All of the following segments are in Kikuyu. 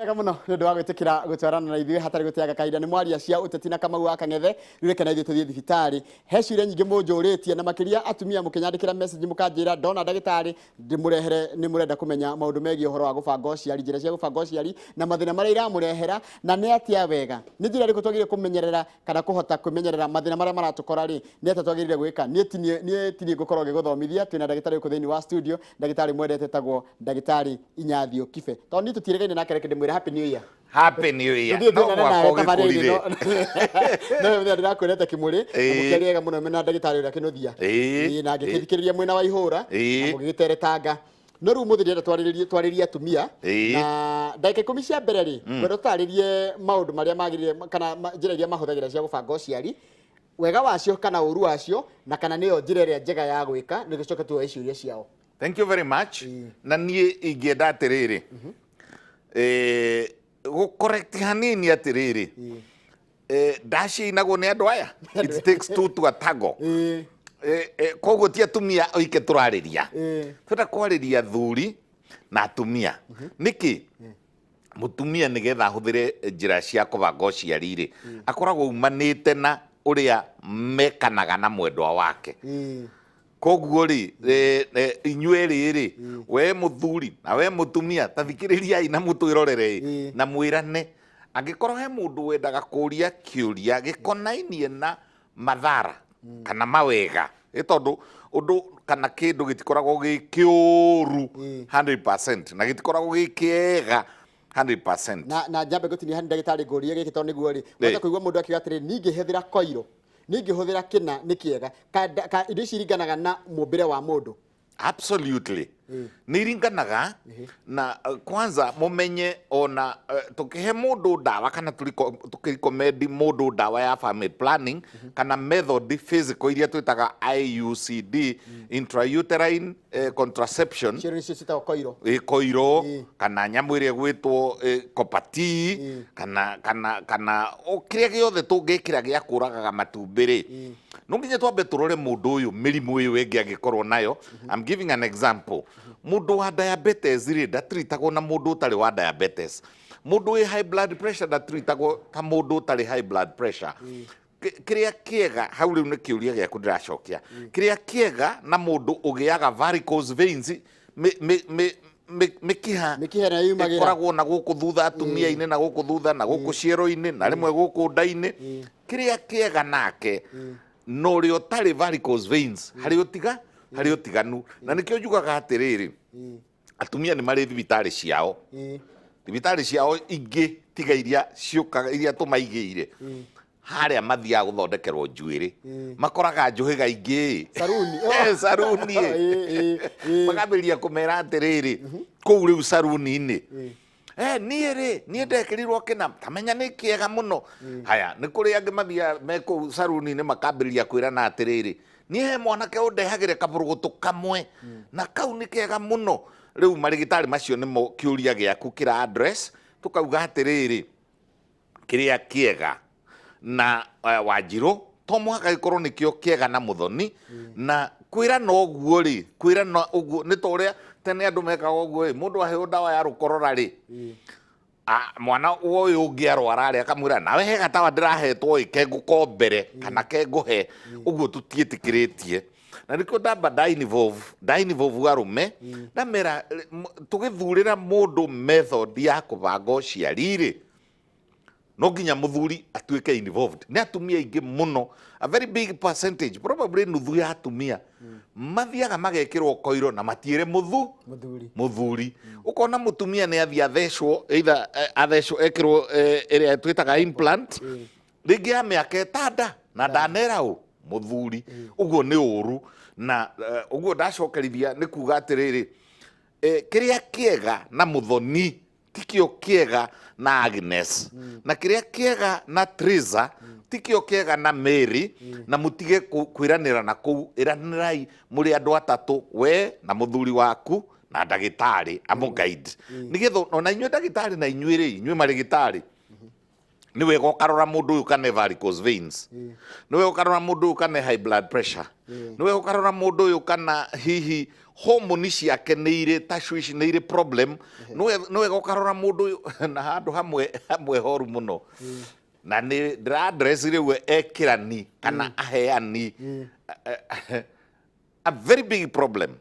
Wega mũno nĩ ũndũ wa gwĩtĩkĩra gũtwarana na ithuĩ hatarĩ gũteanga kahinda. Nĩ mwaria cia ũteti na Kamau wa Kang'ethe. Rĩu reke na ithuĩ tũthiĩ thibitarĩ. He ciũria nyingĩ mũnjũrĩtie na makĩria atumia mũkĩnyandĩkĩra message mũkanjĩra ndona ndagĩtarĩ ndĩmũrehere, nĩ mũrenda kũmenya maũndũ megiĩ ũhoro wa gũbanga ũciari, njĩra cia gũbanga ũciari na mathĩna marĩa iramũrehera na nĩ atĩa wega. Nĩ njĩra ĩrĩkũ twagĩrĩire kũmenyerera kana kũhota kwĩmenyerera mathĩna marĩa maratũkora rĩ, nĩ atĩa twagĩrĩire gwĩka? Niĩ ti niĩ, niĩ ti niĩ ngũkorwo ngĩgũthomithia, twĩna ndagĩtarĩ gũkũ thĩinĩ wa studio, ndagĩtarĩ mwendete etagwo ndagĩtarĩ Inyathio Kibe. Tondũ niĩ tũtiĩrĩgaine nake reke ndĩmwĩre happy new year. Happy new year. Tũthiĩ No tuonane mwaka nawe tabarĩra-inĩ ũgĩkũrire. no no mũthenya ndĩrakwĩrete kĩmũrĩ na mũkĩaria wega mũno na ndagĩtarĩ ũrĩa Kĩnuthia. Ĩĩ, na ngĩkĩthikĩrĩria mwena wa ihũra na mũgĩgĩteretanga. No rĩu ũmũthĩ ndĩrenda twarĩrĩrie twarĩrie atumia na ndagĩka 10 cia mbere rĩ, ngwenda tũtarĩrie maũndũ marĩa magĩrĩire kana njĩra iria mahũthagĩra cia gũbanga ũciari, wega wacio kana ũru wacio, na kana nĩyo njĩra ĩrĩa njega ya gwĩka, nĩguo tũcoke tuoe ciũria ciao. Thank you very much. Na niĩ ingĩenda atĩrĩrĩ, gũ correct hanini atĩrĩrĩ, ndaciinagwo nĩ andũ aya. It takes two to a tango. Koguo ti atumia oike tũrarĩria. Twenda kwarĩria athuri na atumia. Nĩkĩ? Mũtumia nĩgetha ahũthĩre njĩra cia kũbanga ũciari rĩ, akoragwo aumanĩte na ũrĩa mekanaga na mwendwa wake. Koguo rĩ, inyuĩ erĩ rĩ, we mũthuri na we mũtumia, ta thikĩrĩriai na mũtwĩrorere ĩ, na mwĩrane. Angĩkorwo he mũndũ wendaga kũria kĩũria gĩkonainie na mathara kana mawega, ĩ tondũ ũndũ kana kĩndũ gĩtikoragwo gĩ kĩũru 100% na gĩtikoragwo gĩ kĩega 100%. Na njambe ngũtinie hanini ndagĩtarĩ ngũrie gĩkĩ tondũ nĩguo rĩ, wahota kũigua mũndũ akiuga atĩrĩ, niĩ ingĩhũthĩra koiro, niĩ ingĩhũthĩra kĩna nĩ kĩega. Ka indo ici iringanaga na mũmbĩre wa mũndũ? Absolutely. Nĩ iringanaga na kwanza mũmenye ona tũkĩhe mũndũ ndawa kana tũkĩrecommend mũndũ ndawa ya family planning kana method physical iria twĩtaga IUCD, intrauterine contraception. Cio nĩcio ciĩtagwo koiro. Ĩ, koiro kana nyamũ ĩrĩa ĩgwĩtwo copper T kana o kĩrĩa gĩothe tũngĩkĩra gĩa kũragaga matumbĩ rĩ, no nginya twambe tũrore mũndũ ũyũ mĩrimũ ĩyo ĩngĩ angĩkorwo nayo. I'm giving an example. Mũndũ wa diabetes rĩ, ndatreatagwo na mũndũ ũtarĩ wa diabetes. Mũndũ wĩ high blood pressure ndatreatagwo ta mũndũ ũtarĩ high blood pressure. Kĩrĩa kĩega hau rĩu nĩ kĩũria gĩaku ndĩracokia. Kĩrĩa kĩega na mũndũ ũgĩaga varicose veins, mĩkiha Mĩkiha ĩrĩa yumagĩra. ĩkoragwo na gũkũ thutha atumia-inĩ, na gũkũ thutha, na gũkũ ciero-inĩ, na rĩmwe gũkũ nda-inĩ. Kĩrĩa kĩega nake na ũrĩa ũtarĩ varicose veins, harĩ ũtiganu. Na nĩkĩo njugaga atĩrĩrĩ, atumia nĩ marĩ thibitarĩ ciao, thibitarĩ ciao ingĩ tiga iria ciũkaga iria tũmaigĩire harĩa mathiaga gũthondekerwo njuĩrĩ, makoraga njũhĩga ingĩ. Saruni. Saruni. Makambĩrĩria kũmera atĩrĩrĩ, kũu rĩu saruni-inĩ, niĩ rĩ, niĩ ndekĩrirwo kĩna tamenya nĩ kĩega mũno. Haya, nĩ kũrĩ angĩ mathiaga me kũu saruni-inĩ makambĩrĩria kwĩrana atĩrĩrĩ, niĩ he mwanake ũndehagĩre kabũrũgũtũ kamwe na kau nĩ kega mũno. Rĩu marĩgĩtarĩ macio nĩmo kĩũria gĩaku kĩra address, tũkauga atĩrĩrĩ, kĩrĩa kĩega na Wanjirũ to mũhaka gĩkorwo nĩkĩo kĩega na Mũthoni. Na kwĩrana ũguo rĩ, kwĩrana ũguo nĩ ta ũrĩa tene andũ mekaga ũguo ĩ, mũndũ aheo ndawa ya rũkorora rĩ, mwana ũyũ ũngĩ arwara rĩ, akamwĩra nawe he gatawa ndĩrahetwo ĩ, ke ngũkombere kana ke ngũhe. Ũguo tũtiĩtĩkĩrĩtie, na nĩkĩo ndamba nda involve arũme, ndamera tũgĩthurĩra mũndũ method ya kũbanga ũciari rĩ, no nginya mũthuri atuĩke involved. Nĩ atumia aingĩ mũno, a very big percentage, probably nuthu ya atumia mathiaga magekĩrwo koiro na matiĩre mũthuri. Mũthuri. Ũkona mũtumia nĩ athiĩ athecwo, either athecwo ekĩrwo ĩrĩa twĩtaga implant rĩngĩ ya mĩaka ĩtanda na ndanera ũ mũthuri. Ũguo nĩ ũru. Na ũguo ndacokerithia nĩ kuga atĩrĩrĩ, kĩrĩa kĩega na Mũthoni tikĩo kĩega na Agnes, na kĩrĩa kĩega na Triza tikĩo kĩega na Mary. Na mũtige kwĩranĩra na kũu, ĩranĩrai mũrĩ andũ atatũ, we na mũthuri waku na ndagĩtarĩ amũ guide, nĩgetha ona inyuĩ ndagĩtarĩ na inyuĩ rĩ, inyuĩ marĩgĩtarĩ, nĩ wega ũkarora mũndũ ũyũ kana varicose veins, nĩ wega ũkarora mũndũ ũyũ kana high blood pressure, nĩ wega ũkarora mũndũ ũyũ kana hihi Homoni ciake nĩ irĩ tashwishi, nĩ irĩ problem. Nĩ wega ũkarora mũndũ ũyũ na handũ hamwe hamwe horu mũno, na nĩ ndĩra address rĩu ekĩrani kana aheani a very big problem,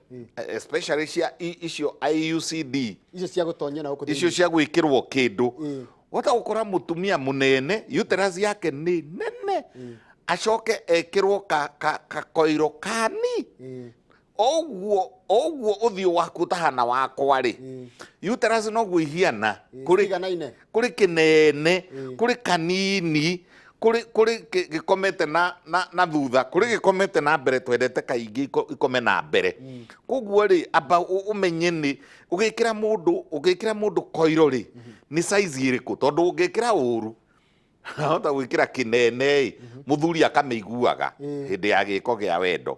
especially cia icio IUCD. Icio cia gũtonyio na gũkũ icio thĩinĩ. Cia gwĩkĩrwo kĩndũ. Wahota gũkora mũtumia mũnene, uterus yake nĩ nene, acoke ekĩrwo kakoiro kani oguo oguo, ũthiũ waku ũtahana wakwa rĩ, uterus noguo ihiana. Kũrĩ Ciganaine. Kũrĩ kĩnene, kũrĩ kanini, kũrĩ gĩkomete na thutha, kũrĩ gĩkomete na mbere. Twendete kaingĩ ikome na mbere. Koguo rĩ, amba ũmenye nĩ ũgĩkĩra mũndũ koiro rĩ, nĩ size ĩrĩkũ, tondũ ũngĩkĩra ũru, ahota gwĩkĩra kĩnene ĩ, mũthuri akamĩiguaga hĩndĩ ya gĩko gĩa wendo.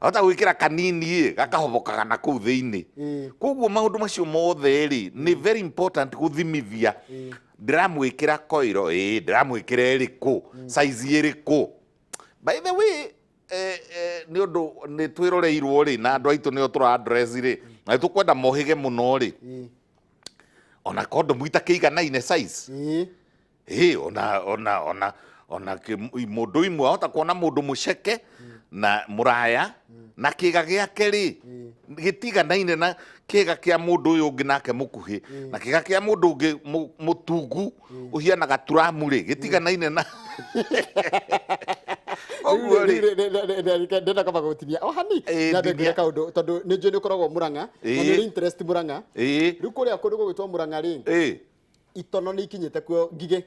Ahota gwĩkĩra kanini ĩ, gakahobokaga na kũu thĩinĩ. Koguo maũndũ macio mothe rĩ, nĩ very important gũthimithia. Ndĩramwĩkĩra koiro ĩ, ndĩramwĩkĩra ĩrĩkũ, size ĩrĩkũ? By the way, nĩ ũndũ nĩ twĩroreirwo rĩ, na andũ aitũ nĩo tũra address rĩ, na nĩ tũkwenda mohĩge mũno rĩ, ona kondomu itakĩiganaine size. Ĩ ona mũndũ imwe ahota kuona mũndũ mũceke na mũraya, na kĩga gĩake rĩ, gĩtiganaine na kĩga kĩa mũndũ ũyũ ũngĩ nake mũkuhĩ, na kĩga kĩa mũndũ ũngĩ mũtungu ũhianaga turamu rĩ, gĩtiganaine na ũguo rĩ. Ndĩrenda kwamba gũtinia o hani. Nyambe Tinia. ngwĩre kaũndũ, tondũ nĩ njũĩ nĩ ũkoragwo Mũrang'a na nĩ ũrĩ interest Mũrang'a. Rĩu kũrĩa kũndũ gũgwĩtwo Mũrang'a rĩ, itono nĩ ikinyĩte kuo, ngigĩ.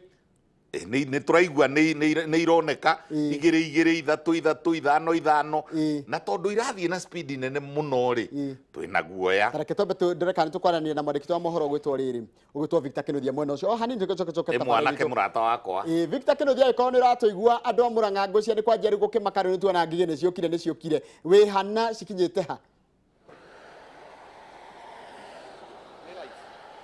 Nĩ tũraigua nĩ ironeka igĩrĩ igĩrĩ, ithatũ ithatũ, ithano ithano, na tondũ irathiĩ na speed nene mũno rĩ, twĩna guoya. Tareke twambe ndore kana nĩ tũkwaranĩria na mwandĩki wa mohoro ũgwĩtwo rĩrĩ, ũgwĩtwo Victor Kĩnuthia mwena ũcio o hanini tũcoke coke. Ĩ, mwanake mũrata wakwa. Ĩ, Victor Kĩnuthia, angĩkorwo nĩ ũratũigua, andũ a Mũrang'a ngũcia nĩ kwanjia rĩu gũkĩmaka. Rĩu nĩtuona ngigĩ nĩ ciũkire, nĩ ciũkire. Wĩ hana, cikinyĩte ha?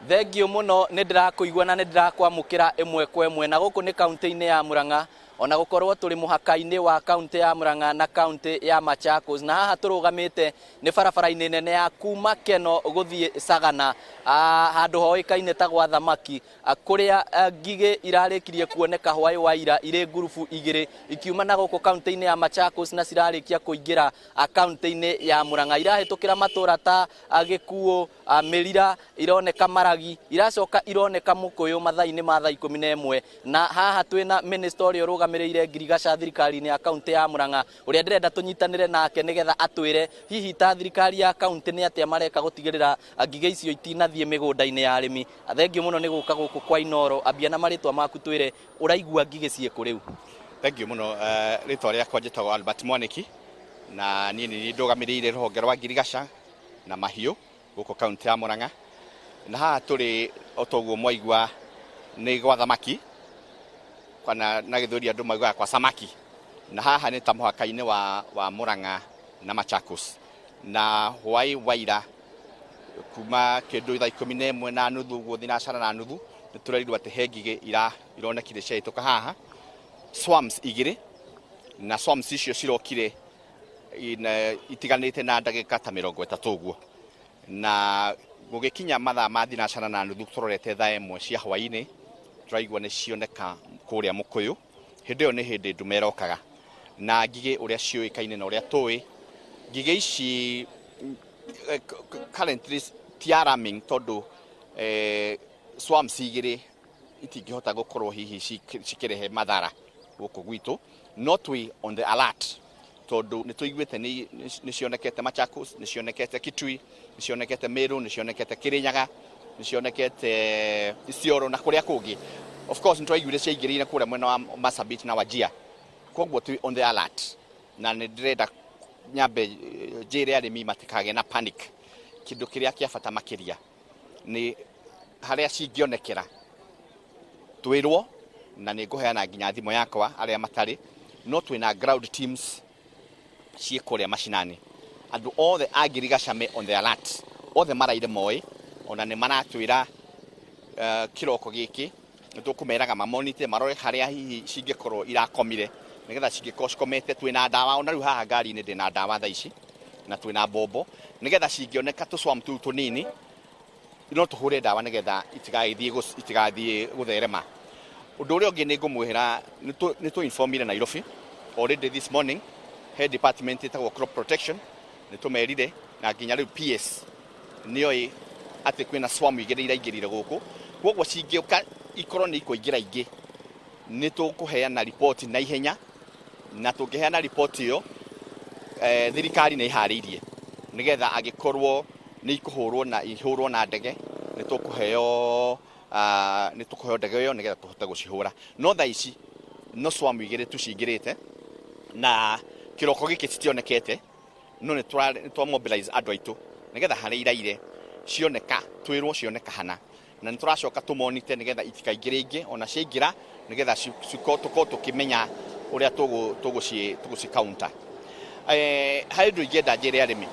Thengiũ mũno, nĩ ndĩrakũigua na nĩ ndĩrakwamũkĩra ĩmwe kwa ĩmwe. Na gũkũ nĩ kaunti-inĩ ya Murang'a, ona gũkorwo tũrĩ mũhaka-inĩ wa kaunti ya Murang'a na kaunti ya Machakos. Na haha tũrũgamĩte nĩ barabara-inĩ nene ya kuma Keno gũthiĩ Sagana, handũ hoĩkaine ta gwa Thamaki, kũrĩa ngigĩ irarĩkirie kuoneka hwaĩ wa ira irĩ ngurubu igĩrĩ ikiuma na gũkũ kaunti-inĩ ya Machakos, na cirarĩkia kũingĩra kaunti-inĩ ya Murang'a. Irahĩtũkĩra matũra ta Gĩkuũ, Mĩrira, ironeka Maragi, iracoka ironeka Mũkũyũ mathaa-inĩ ma thaa 11. Na haha twĩna minister ũrĩa ũrũgamĩrĩire ngirigaca thirikari-inĩ ya kaunti ya Murang'a, ũrĩa ndĩrenda tũnyitanĩre nake nĩgetha atwĩre hihi ta thirikari ya kaunti nĩ atĩa mareka gũtigĩrĩra ngigĩ icio itinathiĩ mĩgũnda-inĩ ya arĩmi. Thengiũ mũno nĩ gũka gũkũ kwa Inoro. Ambia na marĩtwa maku, twĩre ũraigua ngigĩ ciĩkũ rĩu. Thengiũ mũno. Rĩtwa rĩakwa njĩtagwo Albert Mwaniki, na niĩ nĩ niĩ ndũgamĩrĩire rũhonge rwa ngirigaca na mahiũ gũkũ kaunti ya Murang'a. Na haha tũrĩ, o ta ũguo mwaigua, nĩ gwa Thamaki, kana na Gĩthweri andũ maugaga kwa samaki, na haha nĩ ta mũhaka-inĩ wa Murang'a na Machakos. Na hwaĩ wa ira kuma kĩndũ thaa 11:30 ũguo, thinacara na nuthu, nĩ tũrerirwo atĩ he ngigĩ ironekire ciahĩtũka haha, swarms igĩrĩ, na swarms icio cirokire itiganĩte na ndagĩka ta 30 ũguo. Na gũgĩkinya mathaa ma thinacara na nuthu tũrorete thaa 1 cia hwaĩ-inĩ, tũraigua nĩ cioneka kũrĩa Mũkũyũ. Hĩndĩ ĩyo nĩ hĩndĩ ndume ĩrokaga. Na ngigĩ ũrĩa ciũĩkaine na ũrĩa tũĩ, ngigĩ ici currently ti alarming, tondũ swarms igĩrĩ itingĩhota gũkorwo hihi cikĩrehe mathara gũkũ gwitũ, no twĩ on the alert, tondũ nĩ tũiguĩte nĩ cionekete Machakos, nĩ cionekete Kitui, nĩ cionekete Meru, nĩ cionekete Kirinyaga, nĩ cionekete Isiolo na kũrĩa kũngĩ. Of course nĩ twaiguire ciaingĩrĩire kũrĩa mwena wa Marsabit na Wajir. Koguo twĩ on the alert, na nĩ ndĩrenda nyambe njĩre arĩmi matikagĩe na panic. Kĩndũ kĩrĩa kĩa bata makĩria nĩ harĩa cingĩonekera twĩrwo, na nĩ ngũheana nginya thimũ yakwa arĩa matarĩ. No twĩna ground teams ciĩ kũrĩa macinani. Andũ othe a ngirigaca me on the alert, othe maraire moĩ, ona nĩ maratwĩra kĩroko gĩkĩ nĩ tũkũmeraga mamonite, marore harĩa hihi cingĩkorwo irakomire, nĩgetha cingĩkorwo cikomete twĩna ndawa. Ona rĩu haha ngari-inĩ ndĩna ndawa thaa ici. Na twĩna mbombo nĩgetha cingĩoneka tũswarm tũu tũnini no tũhũre ndawa nĩgetha itigathiĩ gũtherema. Ũndũ ũrĩa ũngĩ nĩ ngũmwĩra nĩ tũ informire Nairobi already this morning, he department ĩtagwo crop protection, nĩ tũmerire na nginya rĩu PS nĩoĩ atĩ kwĩna swarm igĩrĩ iraingĩrire gũkũ. Koguo cingĩũka ikorwo nĩ ikũingĩra ingĩ, nĩ tũkũheana riboti na ihenya, na tũngĩheana riboti ĩyo, thirikari nĩ ĩharĩirie nĩgetha angĩkorwo nĩ ikũhũrwo na ihũrwo na ndege, nĩ tũkũheo ndege ĩyo nĩgetha tũhote gũcihũra. No thaa ici no swarm igĩrĩ tu cingĩrĩte, na kĩroko gĩkĩ citionekete, no nĩ twa mobilize andũ aitũ nĩgetha harĩa iraire cioneka twĩrwo cioneka hana, na nĩ tũracoka tũmonite nĩgetha itikaingĩre ingĩ, ona ciaingĩra nĩgetha tũkorwo tũkĩmenya ũrĩa tũgũci counter. Harĩ ũndũ ingĩenda njĩre arĩmi,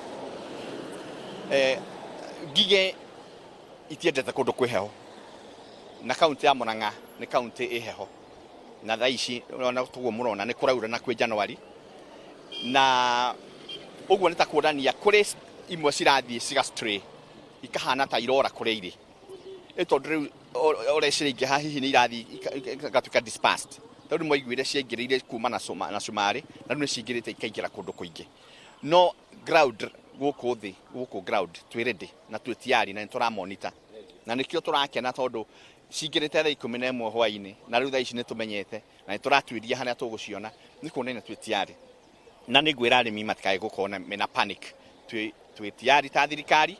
ngigĩ itiendete kũndũ kwĩ heho, na kaunti ya Murang'a nĩ kaunti ĩ heho, na thaa ici ona tũguo mũrona nĩ kũraura na kwĩ January, na ũguo nĩ ta kuonania kũrĩ imwe cirathiĩ ciga stray, ikahana ta irora kũrĩa irĩ, ĩ tondũ rĩu ũrĩa ciraingĩha hihi nĩ irathiĩ igatuĩka dispersed, tondũ mwaiguire ciaingĩrĩire kuma na Cumarĩ, na rĩu nĩ cingĩrĩte ikaingĩra kũndũ kũingĩ. No ground gũkũ thĩ, gũkũ ground twĩ ready na twĩ tayari na nĩ tũramonita, na nĩkĩo tũrakena tondũ cingĩrĩte thaa 11 hwaĩ-inĩ, na rĩu thaa ici nĩ tũmenyete na nĩ tũratuĩria harĩa tũgũciona, nĩ kuonania twĩ tayari. Na nĩ ngwĩra arĩmi matikae gũkorwo mena panic, twĩ tayari ta thirikari,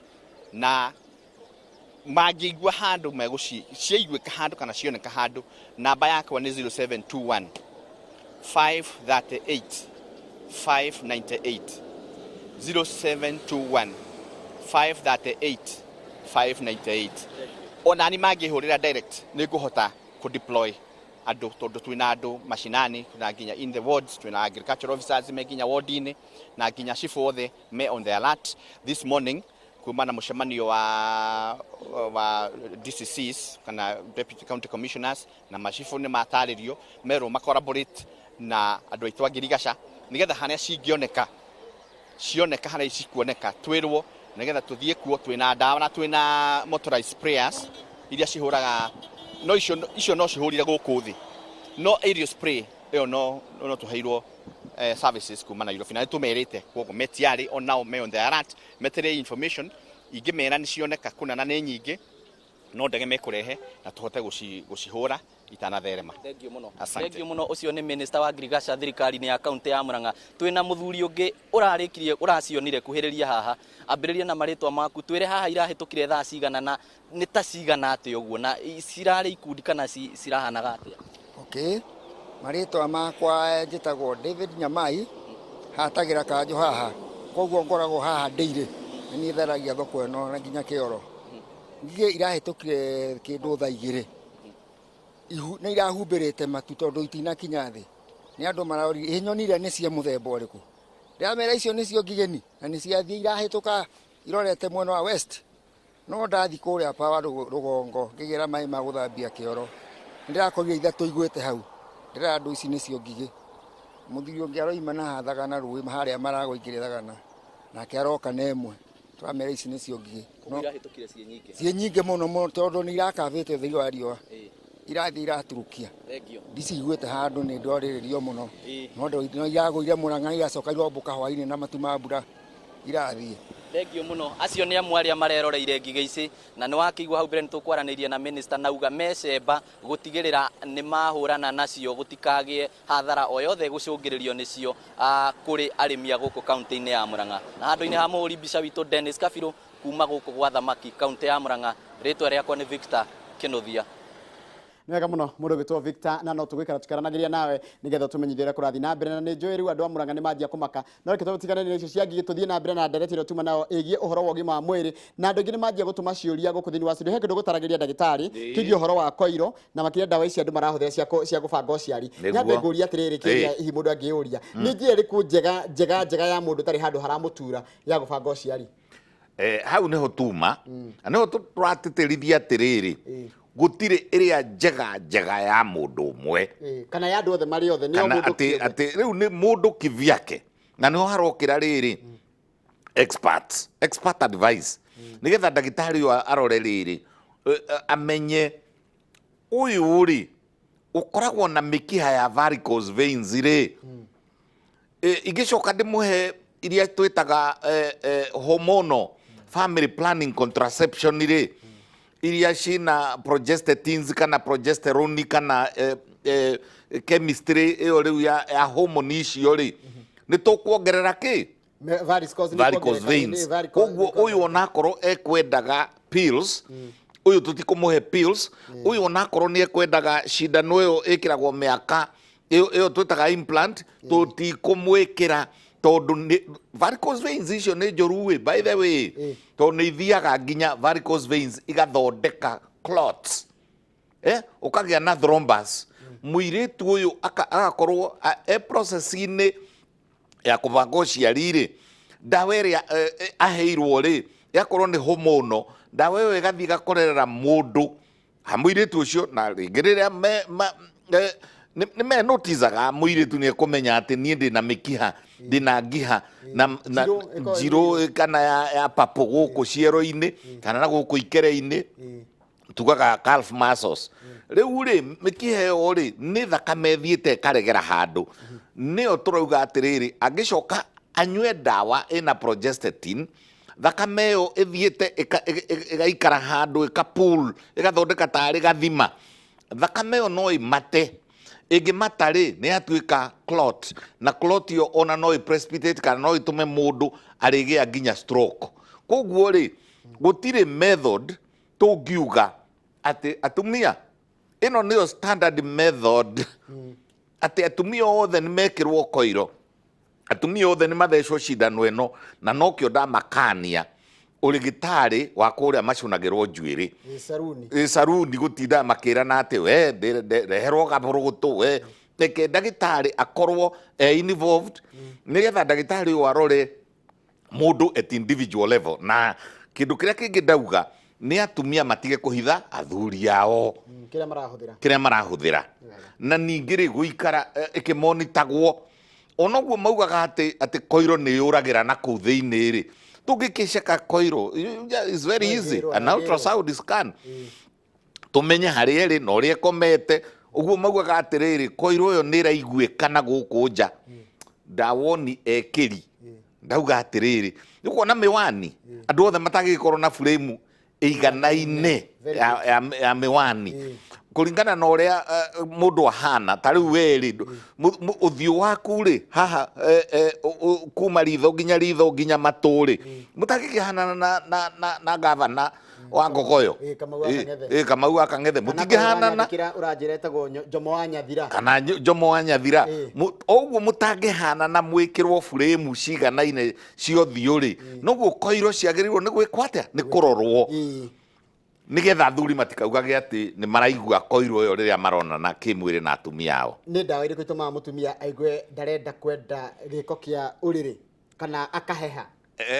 na mangĩigua handũ megũci ciaiguĩka handũ kana cioneka handũ, namba yakwa nĩ 0721 538 598, 0721 538 598. Onani mangĩhũrĩra direct, nĩ ngũhota kũ deploy andũ, tondũ twĩna andũ macinani na nginya in the wards, twĩna agricultural officers me nginya ward-inĩ, na nginya cibũ othe me on the alert. This morning kuma na mũcemanio wa DCCs kana deputy county commissioners na macibũ, nĩ matarĩrio merwo ma collaborate na andũ aitũ a ngirigaca nĩgetha harĩa cingĩoneka cioneka, harĩa cikuoneka twĩrwo nĩgetha tũthiĩ kuo. Twĩna ndawa na twĩna motorized sprayers iria cihũraga, no icio no cihũrire gũkũ thĩ, no aerial spray ĩyo no tũheirwo services kuma Nairobi, na nĩ tũmerĩte. Koguo me tayari, onao me on the alert, metereire information ingĩmera nĩ cioneka kũna na nĩ nyingĩ, no ndege mekũrehe na tũhote gũcihũra itanatherema. Thengiũ mũno. Asante. Thengiũ mũno. Ũcio nĩ minister wa ngirigaca thirikari-inĩ ya kaunti ya Murang'a. Twĩna mũthuri ũngĩ ũrarĩkirie ũracionire. Kuhĩrĩria haha, ambĩrĩria na marĩtwa maku, twĩre haha irahĩtũkire thaa cigana na nĩ ta cigana atĩa ũguo, na cirarĩ ikundi kana cirahanaga atĩa? Okay. Marĩtwa makwa njĩtagwo David Nyamai, hatagĩra kanjũ haha, koguo ngoragwo haha ndĩirĩ, na niĩ tharagia thoko ĩno na nginya kĩoro. Ngigĩ irahĩtũkire kĩndũ thaa 2. Ihu nĩ irahumbĩrĩte matu tondũ itinakinya thĩ. Nĩ andũ maroririe, ĩ nyoni iria nĩ cia mũthemba ũrĩkũ? Ndĩramera icio nĩcio ngigĩni, na nĩ ciathiĩ irahĩtũka irorete mwena wa west. No ndathi kũrĩa pawa rũgongo ngĩgĩra maĩ ma gũthambia kĩoro, nĩndĩrakorire ithatũ igwĩte hau. Ndĩrera andũ ici nĩcio ngigĩ. Mũthuri ũngĩ aroima na haha thagana rũĩ harĩa maragwa ingĩrĩ thagana, nake aroka na ĩmwe. Tũramera ici nĩcio ngigĩ. Koguo irahĩtũkire ciĩ nyingĩ? Ciĩ nyingĩ mũno mũno, tondũ nĩ irakabĩte ũtheri wa riũa. Irathiĩ iraturũkia. Thengiũ. Ndiciguĩte handũ nĩ ndorĩrĩrio mũno. No iragũire Mũrang'a, iracoka irombũka hwainĩ na matu ma mbura irathiĩ. Thengiũ mũno. Acio nĩ amwe arĩa mareroreire ngigĩ ici, na nĩ wakĩigua hau mbere nĩ tũkwaranĩirie na minister nauga mecemba gũtigĩrĩra nĩ mahũrana nacio gũtikagĩe hathara o yothe gũcũngĩrĩrio nĩcio kũrĩ arĩmi a gũkũ kaunti-inĩ ya Murang'a. Na handũ-inĩ ha mũhũri mbica witũ Dennis Kabirũ, kuma gũkũ gwa Thamaki, kaunti ya Murang'a, rĩtwa rĩakwa nĩ Victor Kĩnuthia. Nĩ wega mũno mũndũ ũgĩtwo Victor, na no tũgũikara tũkĩaranagĩria nawe nĩgetha tũmenyithie ũrĩa kũrathiĩ na mbere, na nĩ njũĩ rĩu andũ a Murang'a nĩ manjia kũmaka. No reke tũtigane na icio cia ngigĩ, tũthiĩ na mbere na ndereti ĩrĩa tuma nayo ĩgiĩ ũhoro wa ũgima wa mwĩrĩ, na andũ aingĩ nĩ manjia gũtũma ciũria gũkũ thĩinĩ wa studio. He kĩndũ gũtaragĩria ndagĩtarĩ kĩgiĩ ũhoro wa koiro na makĩria ndawa ici andũ marahũthĩra cia gũbanga ũciari. Nyambe ngũrie atĩrĩrĩ, kĩũria hihi mũndũ angĩũria, nĩ njĩra ĩrĩkũ njega njega njega ya mũndũ ũtarĩ handũ haramũtura ya gũbanga ũciari? Hau niho tuma na niho tũratĩtĩrithia atĩrĩrĩ, gũtirĩ ĩrĩa njega njega ya mũndũ ũmwe Kana ya andũ othe marĩ othe nĩ o kana mũndũ atĩ kĩũmbe. Atĩ rĩu nĩ mũndũ kivyake, na niho harokĩra rĩrĩ. Experts, expert advice, nĩgetha ndagĩtarĩ ũyũ arore rĩrĩ, amenye ũyũ rĩ ũkoragwo na mĩkiha ya varicose veins rĩ. Ingĩcoka ndĩmũhe iria twĩtaga hormonal family planning contraception rĩ, iria cina progestatins kana progesterone kana chemistry ĩyo rĩu ya hormone icio rĩ, nĩ tũkuongerera kĩ? Varicose nĩ varicose kuongereka, veins. nĩ varicose- Koguo ũyũ onakorwo ekwendaga pills, ũyũ tũtikũmũhe pills. Ũyũ onakorwo nĩ ekwendaga cindano ĩyo ĩkĩragwo mĩaka ĩyo twĩtaga implant, tũtikũmwĩkĩra tondũ nĩ varicose veins icio nĩ njũru ĩ, by the way, tondũ nĩ ithiaga nginya varicose veins igathondeka clots, ũkagĩa na thrombus. Mũirĩtu ũyũ agakorwo e process-inĩ ya kũbanga ũciari rĩ, ndawa ĩrĩa aheirwo rĩ, yakorwo nĩ hormonal, ndawa ĩyo ĩgathiĩ ĩgakorerera mũndũ ha mũirĩtu ũcio. Na rĩngĩ rĩrĩa nĩ menoticaga, mũirĩtu nĩ ekũmenya atĩ niĩ ndĩna mĩkiha, ndĩna ngiha na Njirũ, ĩkoragwo njirũ kana ya papũ gũkũ ciero-inĩ kana na gũkũ ikere-inĩ, tugaga calf muscles. Rĩu rĩ, mĩkiha ĩyo rĩ, nĩ thakame ĩthiĩte ĩkaregera handũ. Nĩyo tũrauga atĩrĩrĩ, angĩcoka anyue ndawa ĩna progestatin, thakame ĩyo ĩthiĩte ĩgaikara handũ, ĩka-pool, ĩgathondeka tarĩ gathima. Thakame ĩyo no ĩmate. Ĩngĩmata rĩ, nĩ yatuĩka clot, na clot ĩyo ona no ĩ-precipitate kana no ĩtũme mũndũ arĩgĩa nginya stroke. Koguo rĩ, gũtirĩ method tũngiuga atĩ atumia, ĩno nĩyo standard method, atĩ atumia othe nĩ mekĩrwo koiro, atumia othe nĩ mathecwo cindano ĩno. Na nokĩo ndamakania ũrĩgĩtarĩ wa kũrĩa macũnagĩrwo njuĩrĩ. Ĩ, saruni. Ĩ, saruni, gũtinda makĩrana atĩ we reherwo gabũrũgũtũ. We reke ndagĩtarĩ akorwo e involved, nĩgetha ndagĩtarĩ ũyũ arore mũndũ at individual level. Na kĩndũ kĩrĩa kĩngĩ ndauga nĩ atumia matige kũhitha athuri ao kĩrĩa marahũthĩra. Kĩrĩa marahũthĩra. Na ningĩ rĩ, gũikara ĩkĩmonitagwo onoguo maugaga atĩ koiro nĩ yũragĩra na kũu thĩinĩ rĩ, tũngĩkĩceka koiro is very No easy. ĩngĩrwo, An no ĩngĩrwo. ultrasound scan, tũmenye harĩa ĩrĩ na ũrĩa ĩkomete. Ũguo maugaga atĩrĩrĩ, koiro ĩyo nĩ ĩraiguĩka na gũkũ nja. Ndawoni ekĩri ndauga atĩrĩrĩ, nĩ kuona mĩwani, andũ othe matangĩgĩkorwo na buremu ĩiganaine Very ya mĩwani kũringana na ũrĩa mũndũ ahana. Ta rĩu we rĩ, ũthiũ waku rĩ, haha kuma ritho nginya ritho nginya matũ rĩ, mũtangĩkĩhanana na gavana wa Ngogoyo. Ĩ, Kamau wa Kang'ethe. Ĩ, Kamau wa Kang'ethe, mũtingĩhanana. Kĩra ũranjĩra etagwo Njomo wa Nyathira. Kana Njomo wa Nyathira. O ũguo mũtangĩhanana mwĩkĩrwo buremu ciganaine cia ũthiũ rĩ, noguo koiro ciagĩrĩirwo nĩ gwĩkwo atĩa, nĩ kũrorwo, nĩgetha athuri matikaugage atĩ nĩ maraigua koiro ĩyo rĩrĩa maronana kĩmwĩrĩ na atumia ao. Nĩ ndawa irĩkũ itũmaga mũtumia aigue ndarenda kwenda gĩko kĩa ũrĩrĩ kana akaheha?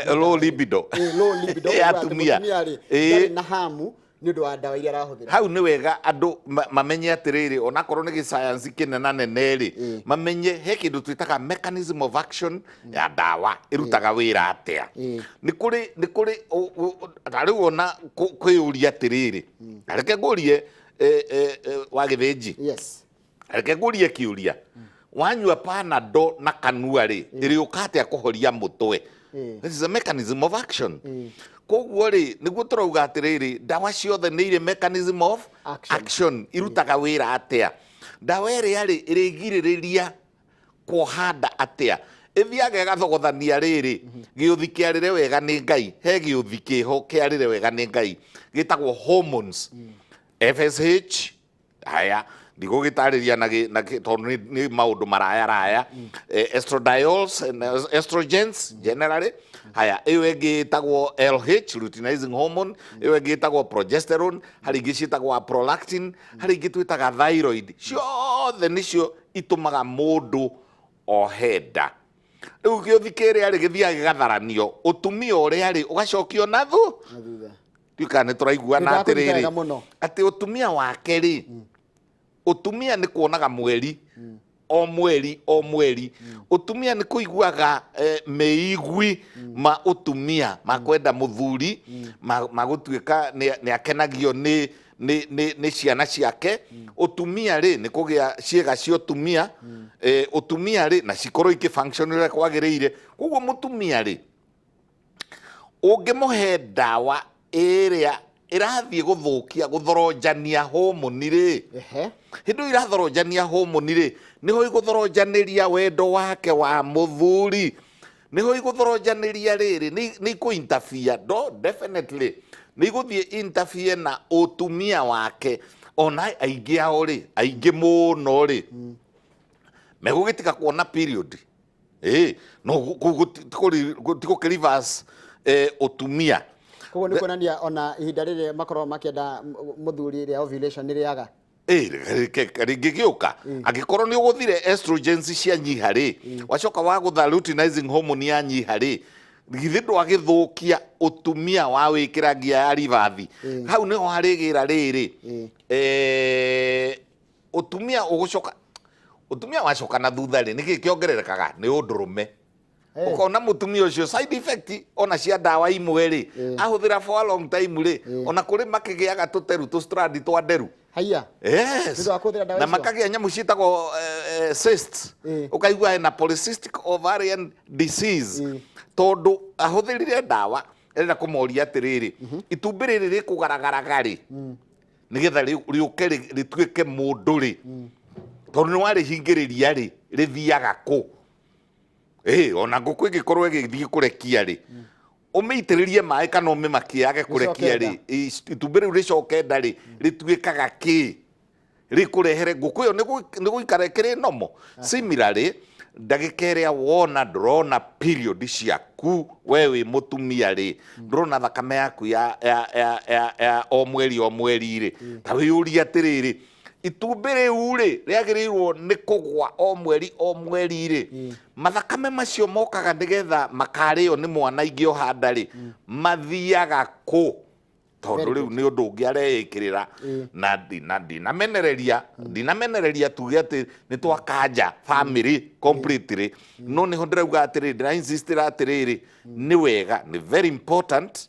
Low libido. Ĩ, low libido. Ya ũkaigua atĩ atumia. Mũtumia rĩ, ndarĩ na hamu nĩ ũndũ wa ndawa iria arahũthĩra. Hau nĩ wega andũ mamenye atĩrĩrĩ, onakorwo nĩ gĩcayanci kĩnenanene rĩ, mamenye he kĩndũ twĩtaga mechanism of action ya ndawa, ĩrutaga wĩra atĩa. Nĩ kũrĩ ta rĩu ona kwĩyũria atĩrĩrĩ, reke ngũrie, wa Gĩthĩnji. Yes. Reke ngũrie kĩũria: wanyua Panado na kanua rĩ, ĩrĩũka atĩa kũhoria mũtwe? This is a mechanism of action. Koguo rĩ, nĩguo tũrauga atĩrĩrĩ, ndawa ciothe nĩ irĩ mechanism of action. Action, irutaga wĩra atĩa? Ndawa ĩrĩa rĩ, ĩrĩgirĩrĩria kuoha nda atĩa? Ĩthiaga ĩgathogothania rĩrĩ gĩũthi kĩarĩre wega nĩ Ngai. He gĩũthi kĩho kĩarĩre wega nĩ Ngai gĩtagwo hormones, FSH. Haya, ndigũgĩtarĩria na tondũ nĩ maũndũ maraya raya. Estradiols and estrogens generally. Haya, ĩyo ĩngĩ ĩtagwo LH, luteinizing hormone. Ĩyo ĩngĩ ĩtagwo progesterone. Harĩ ingĩ ciĩtagwo prolactin, harĩ ingĩ twĩtaga thyroid. Ciothe nĩcio itũmaga mũndũ ohe nda. Rĩu gĩũthi kĩrĩa rĩ, gĩthiaga gĩgatharanio ũtumia ũrĩa rĩ, ũgacokio na thu Na thutha. Ndiũĩ kana nĩ tũraiguana. Nĩndakũnyita Atĩrĩrĩ, wega mũno. atĩ ũtumia wake rĩ, ũtumia nĩ kuonaga mweri. O mweri o mweri ũtumia nĩ kũiguaga mĩigui ma ũtumia ma kwenda mũthuri, ma gũtuĩka nĩ akenagio nĩ ciana ciake. Ũtumia rĩ, nĩ kũgĩa ciĩga cia ũtumia. Ũtumia rĩ, na cikorwo ikĩ function ũrĩa kwagĩrĩire. Koguo mũtumia rĩ, ũngĩmũhe ndawa ĩrĩa ĩrathiĩ gũthũkia, gũthoronjania homoni rĩ, hĩndĩ ĩyo irathonjania homoni rĩ, nĩho igũthoronjanĩria wendo wake wa mũthuri, nĩho igũthoronjanĩria rĩrĩ, nĩ ikũ interfere, no definitely nĩ igũthiĩ interfere na ũtumia wake. Ona aingĩ ao rĩ, aingĩ mũno rĩ, megũgĩtiga kuona period. Ĩĩ, no kũu ti gũkĩ reverse ũtumia. Koguo nĩ kuonania ona ihinda rĩrĩ makoragwo makĩenda mũthuri rĩa ovulation nĩ rĩaga. Ĩĩ, rĩngĩgĩũka angĩkorwo nĩ ũgũthire estrogens cianyiha rĩ, wacoka wagũtha luteinizing hormone yanyiha rĩ, githĩ ndwagĩthũkia ũtumia wa wĩkĩra ngia ya ribathi? Hau nĩho harĩgĩra rĩrĩ, ũtumia ũgũcoka, ũtumia wacoka na thutha rĩ, nĩkĩ kĩongererekaga? Nĩ ũndũrũme. Ũkona mũtumia ũcio side effect ona cia ndawa imwe rĩ, ahũthĩra for a long time rĩ, ona kũrĩ makĩgĩaga tũteru, tũ strand twa nderu. Haiya. Yes. Nĩ ũndũ wa kũhũthĩra ndawa Na icio? makagĩa nyamũ ciĩtagwo cysts. Ũkaigua ena polycystic ovarian disease, tondũ ahũthĩrire ndawa. Ĩrenda kũmoria atĩrĩrĩ, itumbĩ rĩrĩ rĩkũgaragaraga rĩ, nĩgetha rĩũke rĩtuĩke mũndũ rĩ, tondũ nĩ warĩhingĩrĩria rĩ, rĩthiaga kũ? Ĩ, ona ngũkũ ĩngĩkorwo ĩgĩthiĩ kũrekia rĩ, ũmĩitĩrĩrie maĩ kana ũmĩmakie yage kũrekia rĩ, itumbĩ rĩu rĩcoke nda rĩ, rĩtuĩkaga kĩ? Rĩkũrehere ngũkũ ĩyo nĩ gũikara ĩkĩrĩ normal. Similarly, ndagĩka ĩrĩa wona ndũrona period ciaku, we wĩ mũtumia rĩ, ndũrona thakame yaku ya o mweri o mweri rĩ, ta wĩyũrie atĩrĩrĩ, itumbĩ rĩu rĩ, rĩagĩrĩirwo nĩ kũgwa o mweri o mweri rĩ, mathakame macio mokaga nĩgetha makarĩo nĩ mwana ingĩoha nda rĩ, mathiaga kũ? Tondũ rĩu nĩ ũndũ ũngĩ areĩkĩrĩra. Na ndinamenereria tuge atĩ nĩ twakanja family completely, no nĩho ndĩrauga atĩrĩrĩ, ndĩra insistĩra atĩrĩrĩ, nĩ wega, nĩ very important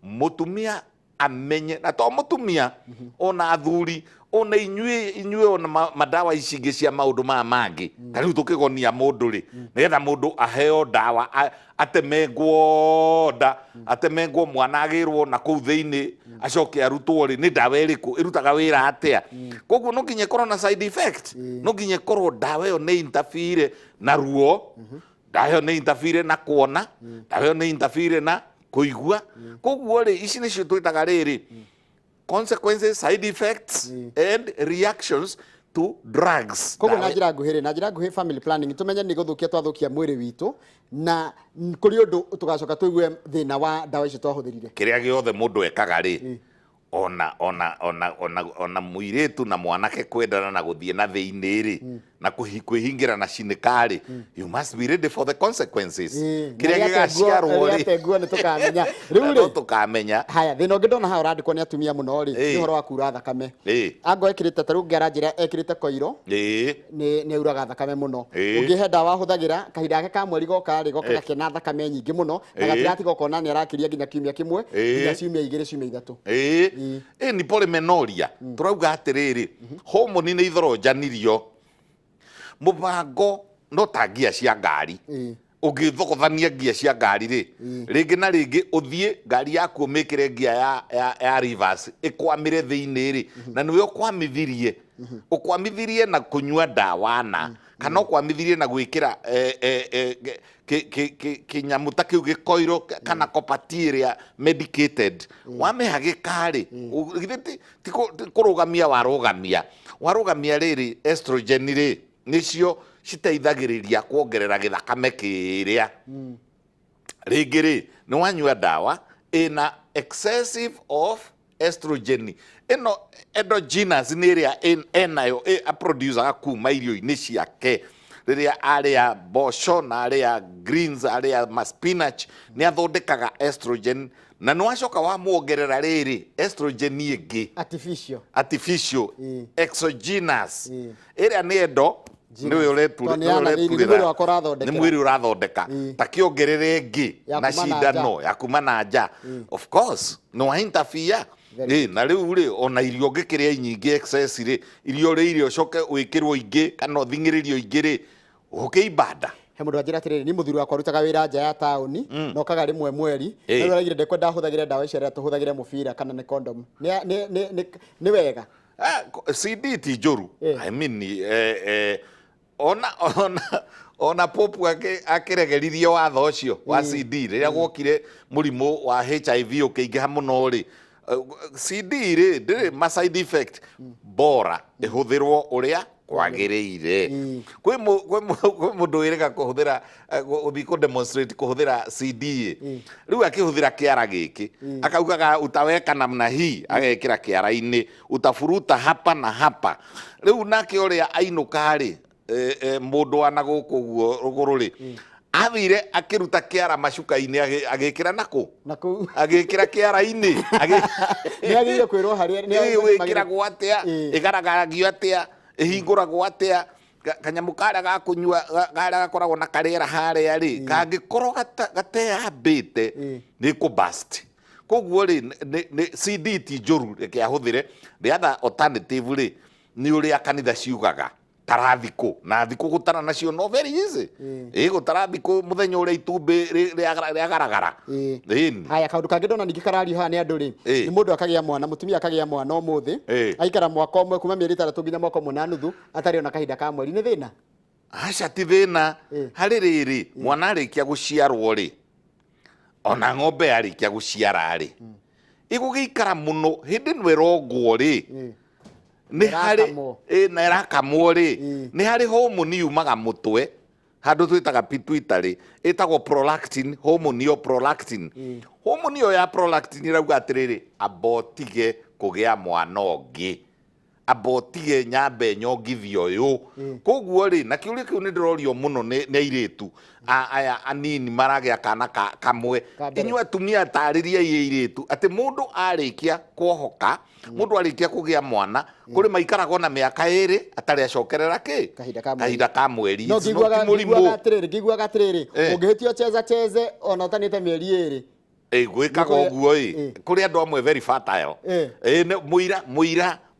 mũtumia amenye, na to mũtumia, ona athuri, ona inyuĩ, ona mandawa ici ingĩ cia maũndũ maya mangĩ. Ta rĩu tũkĩgonia mũndũ rĩ, nĩgetha mũndũ aheo ndawa, atemengwo nda, atemengwo mwana agĩrwo na kũu thĩinĩ, acoke arutwo rĩ, nĩ ndawa ĩrĩkũ ĩrutaga wĩra atĩa? Koguo no nginya ĩkorwo na side effect, no nginya ĩkorwo ndawa ĩyo nĩ interfere na ruo, ndawa ĩyo nĩ interfere na kuona, ndawa ĩyo nĩ interfere na kũigua. Koguo rĩ, ici nĩcio twĩtaga rĩrĩ, consequences, side effects and reactions to drugs. Koguo na njĩra nguhĩ rĩ, na njĩra nguhĩ, family planning tũmenye nĩ gũthũkia twathũkia mwĩrĩ witũ, na kũrĩ ũndũ tũgacoka tũigue thĩna wa ndawa icio twahũthĩrire. Kĩrĩa gĩothe mũndũ ekaga rĩ, ona mũirĩtu na mwanake kwendana na gũthiĩ na thĩinĩ rĩ, na kwĩhingĩra na cinĩka rĩ, you must be ready for the consequences. Kĩrĩa gĩgaciarwo rĩ, rĩ nĩ tũkamenya rĩu. No Rĩ tũkamenya. Haya, thĩna ũngĩ ndona haha ũrandĩkwo nĩ atumia mũno rĩ, nĩ ũhoro wa kura thakame. Ango ekĩrĩte, ta rĩu ũngĩ aranjĩra ekĩrĩte koiro, nĩ auraga thakame mũno. Ũngĩ he ndawa ahũthagĩra, kahinda gake ka mweri goka rĩ, gokaga kena thakame nyingĩ mũno, na gatiratiga ũkona nĩ arakĩria nginya kiumia kĩmwe, nginya ciumia 2, ciumia 3. Ĩĩ, nĩ polymenorrhea. Tũrauga atĩrĩrĩ, homoni nĩ ithoronjanirio mũbango, no ta ngia cia ngari. Ũngĩthogothania ngia cia ngari rĩ, rĩngĩ na rĩngĩ ũthiĩ ngari yaku ũmĩkĩre ngia ya reverse ĩkwamĩre thĩinĩ rĩ, na nĩwe ũkwamithirie. Ũkwamithirie na kũnyua ndawa na kana ũkwamithirie na gwĩkĩra kĩnyamũ ta kĩu gĩkoiro kana copper T ĩrĩa medicated wamĩhagĩka rĩ, githĩ ti kũrũgamia warũgamia rĩrĩ estrogen rĩ, nĩcio citeithagĩrĩria kuongerera gĩthakame kĩrĩa. Rĩngĩ rĩ, nĩ wanyua ndawa ĩna excessive of estrogen, ĩno endogenous nĩ ĩrĩa enayo aproducaga kuma irio-inĩ ciake. Rĩrĩa arĩa mboco na arĩa greens, arĩa ma spinach, nĩ athondekaga estrogen, na nĩ wacoka wamuongerera rĩrĩ estrogen ĩngĩ artificial, artificial, exogenous, ĩrĩa nĩ endo. Nĩwe Tondũ nĩ ya na thĩinĩ, nĩ mwĩrĩ wakwa ũrathondekera. Nĩ mwĩrĩ ũrathondeka. Ta kĩongerere ĩngĩ Ya na kuma na cindano ya kuma na nja. Of course nĩ wa interfere. Very Ĩ, na rĩu rĩ, ona irio ũngĩkĩrĩa nyingĩ, excess rĩ, irio ũrĩire ũcoke wĩkĩrwo ingĩ kana ũthing'ĩrĩrio ingĩ rĩ, ũkĩimba nda. He mũndũ anjĩra atĩrĩrĩ, niĩ mũthuri wakwa arutaga wĩra nja ya taũni na okaga rĩmwe mweri. Na rĩu araigire ndekwenda hũthagĩre ndawa ici, arĩa tũhũthagĩre mũbira kana nĩ condom. Nĩ wega? Ah, CD ti njũru. I mean, ona Pope akĩregeririe watho ũcio wa CD rĩrĩa gwokire mũrimũ wa HIV ũkĩingĩha mũno rĩ, CD rĩ ndĩrĩ ma side effect, bora ĩhũthĩrwo ũrĩa kwagĩrĩire. Kwĩ mũndũ wĩrĩga kũhũthĩra, gũthiĩ kũ demonstrate kũhũthĩra CD ĩ. Rĩu akĩhũthĩra kĩara gĩkĩ akaugaga utaweka namna hii, agekĩra kĩara-inĩ, utafuruta hapa na hapa. Rĩu nake ũrĩa ainũka rĩ, mũndũ wa na gũkũ ũguo rũgũrũ rĩ, athire akĩruta kĩara macuka-inĩ, agĩkĩra nakũ? Na kũu. Agĩkĩra kĩara-inĩ. Nĩ agĩrĩire kwĩrwo harĩa nĩ agĩrĩire. Wĩkĩragwo atĩa, ĩgaragagio atĩa, ĩhingũragwo atĩa, kanyamũ karĩa ga kũnyua, karĩa gakoragwo na karĩera harĩa rĩ, kangĩkorwo gateyambĩte nĩ kũ burst. Koguo rĩ, nĩ CD ti njũru, reke ahũthĩre. The other alternative rĩ, nĩ ũrĩa kanitha ciugaga, tara thikũ na thikũ, gũtara nacio no very easy. Ĩ, gũtara thikũ mũthenya ũrĩa itumbĩ rĩagaragara. Ĩni. Haya, kaũndũ kangĩ ndona ningĩ karario haha nĩ andũ rĩ, nĩ mũndũ akagĩa mwana, mũtumia akagĩa mwana ũmũthĩ, aikara mwaka ũmwe, kuma mĩeri 6 nginya mwaka ũmwe na nuthu, atarĩ ona kahinda ka mweri, nĩ thĩna? Aca, ti thĩna. Harĩ rĩrĩ, mwana arĩkia gũciarwo rĩ, ona ng'ombe yarĩkia gũciara rĩ, ĩgũgĩikara mũno hĩndĩ ĩno ĩrongwo rĩ, nĩ harĩ Ĩrakamwo. Na ĩrakamwo rĩ, nĩ harĩ homoni yumaga mũtwe handũ twĩtaga pituitary, ĩtagwo prolactin hormone. Ĩyo prolactin hormone, ĩyo ya prolactin ĩrauga atĩrĩrĩ, amba ũtige kũgĩa mwana ũngĩ, amba ũtige nyambe nyongithie ũyũ. Koguo rĩ, na kĩũria kĩu nĩ ndĩrorio mũno nĩ airĩtu aya anini maragĩa kana kamwe. Ka mbere. Inyuĩ atumia, tarĩriai airĩtu atĩ mũndũ arĩkia kuohoka, mũndũ arĩkia kũgĩa mwana, kũrĩ maikaraga ona mĩaka 2 atarĩ acokerera kĩ? Kahinda ka mweri. Kahinda ka mweri. No It's not ngĩiguaga mũrimũ. ngĩiguaga atĩrĩrĩ, ũngĩhĩtio cheza cheze ona ũtanĩte mĩeri 2. Ĩ, gwĩkaga ũguo ĩ. Kũrĩ andũ amwe very fertile. Ĩ,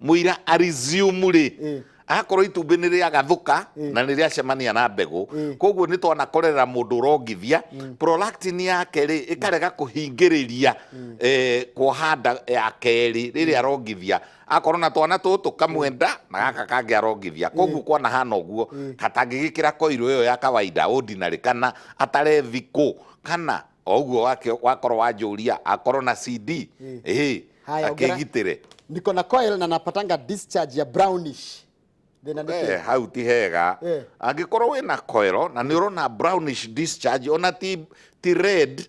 mũira a resume rĩ, akorwo itumbĩ nĩ rĩagathũka na nĩ rĩacemania na mbegũ. Koguo nĩ twanakorerera mũndũ ũrongithia, prolactin yake rĩ ĩkarega kũhingĩrĩria kuoha nda ya kerĩ rĩrĩa arongithia, akorwo na twana tũtũ kamwe nda na gaka kangĩ arongithia. Koguo kwanahana ũguo katangĩgĩkĩra koiro ĩyo ya kawaida ordinary, kana atare thikũ, kana o ũguo wake wakorwo wanjũria akorwo na CD ĩ. Haya, Akĩgitĩre. Niko na coil na napatanga discharge ya brownish, thĩna nĩ kĩ? Hau ti hega. Angĩkorwo wĩna coil na nĩ ũrona brownish discharge, ona ti red,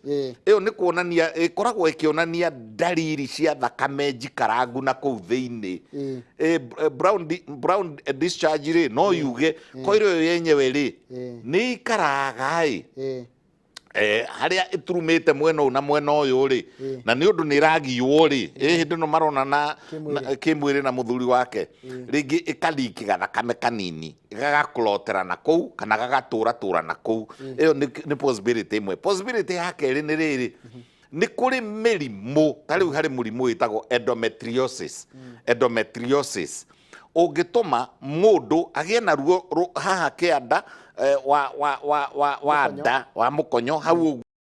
ĩyo nĩ kuonania ĩkoragwo ĩkĩonania ndariri cia thakame njikarangu na kũu thĩinĩ. Brown discharge rĩ, no yuge coil ĩyo yenyewe rĩ nĩ ikaraga ĩ harĩa ĩturumĩte mwena ũyũ na mwena ũyũ rĩ, na nĩ ũndũ nĩ ĩragiywo rĩ, ĩ hĩndĩ ĩno marona na Kĩmwĩrĩ. kĩmwĩrĩ na mũthuri wake, rĩngĩ ĩkaliki gathakame kanini gagaklotera na kũu kana gagatũratũra na kũu. Ĩyo nĩ possibility ĩmwe. Possibility ya kerĩ nĩ rĩrĩ, nĩ kũrĩ mĩrimũ, ta rĩu harĩ mũrimũ wĩtagwo endometriosis. Endometriosis ũngĩtũma mũndũ agĩe na ruo haha kĩanda, wa Mũkonyo. nda wa mũkonyo hau ũguo.